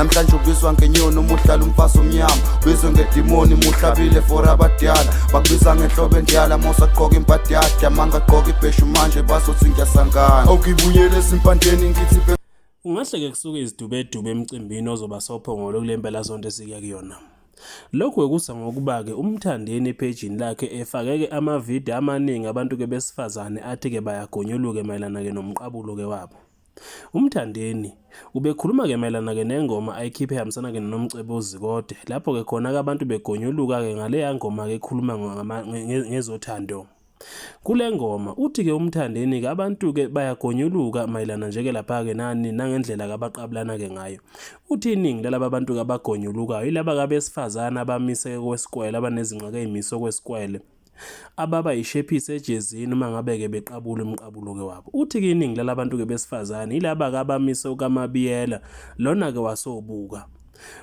Namhlanje ubizwa ngenyoni uma uhlala umfazi omnyama, ubizwe ngedimoni muhlabile for abadala, bakubiza ngenhlobo endala mosagqoka imbadada, mangagqoka ibheshu manje bazothi ngiyasangana. Awukibuyele ezimpandeni ngithi Kungahle-ke kusuke izidubedube emcimbini ozoba soPhongolo kule mpelasonto esike kuyona. Lokhu kusa ngokuba-ke uMthandeni ephejini lakhe efake-ke amavidiyo amaningi abantu-ke besifazane athi-ke bayagonyuluke mayelana-ke nomqabulo-ke wabo. UMthandeni ubekhuluma-ke mayelana-ke nengoma ayikhiphe ehambisana-ke noNomcebo Zikode lapho-ke khona-ke abantu begonyuluka-ke ngaleya ngoma-ke ekhuluma ngezothando. Kule ngoma uthi-ke uMthandeni-ke abantu-ke bayagonyuluka mayelana nje-ke lapha-ke nani nangendlela-ke abaqabulana-ke ngayo. Uthi iningi lalaba bantu-ke abagonyulukayo yilaba-ke abesifazane abamise kwesikwele abanezinqaka ey'mise okwesikwele ababa yishephisi ejezini uma ngabe-ke beqabula umqabulo-ke wabo. Uthi-ke iningi lalabantu-ke besifazane yilaba-ke abamise okaMabiyela lona-ke wasobuka.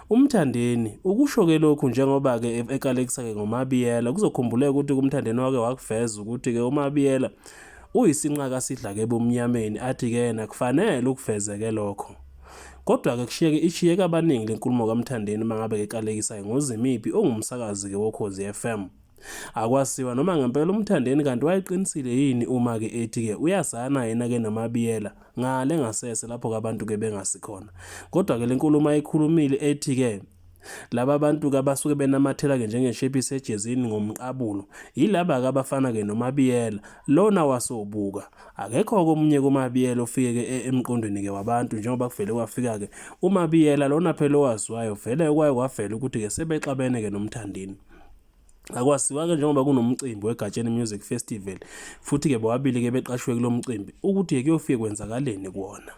UMthandeni ukusho-ke lokhu njengoba-ke ekalekisa-ke ngoMabiyela. Kuzokhumbuleka ukuthi kuMthandeni wake wakuveza ukuthi-ke uMabiyela uyisinqaka sidla-ke ebumnyameni athi-ke yena kufanele ukuveze-ke lokho. Kodwa-ke kushiyeke ishiyeke abaningi le nkulumo kaMthandeni uma ngabe-ke ekalekisa ngoZimiphi ongumsakazi-ke woKhozi FM. Akwasiwa noma ngempela uMthandeni kanti wayeqinisile yini uma-ke ethi-ke uyazana yena-ke noMabiyela ngale ngasese lapho-ke abantu-ke bengasi khona. Kodwa-ke le nkulumo ayikhulumile ethi-ke laba bantu-ke abasuke benamathela-ke njengeshephisi ejezini ngomqabulo yilaba-ke abafana-ke noMabiyela lona wasobuka. Akekho-ke omunye kuMabiyela ofike-ke emqondweni-ke wabantu njengoba kuvele kwafika-ke uMabiyela lona phela owaziwayo vele kwaye kwavela ukuthi-ke sebexabene-ke noMthandeni. Akwaziwa-ke njengoba kunomcimbi weGatsheni Music Festival futhi-ke bobabili-ke beqashiwe kulo mcimbi ukuthi-ke kuyofike kwenzakaleni kuwona.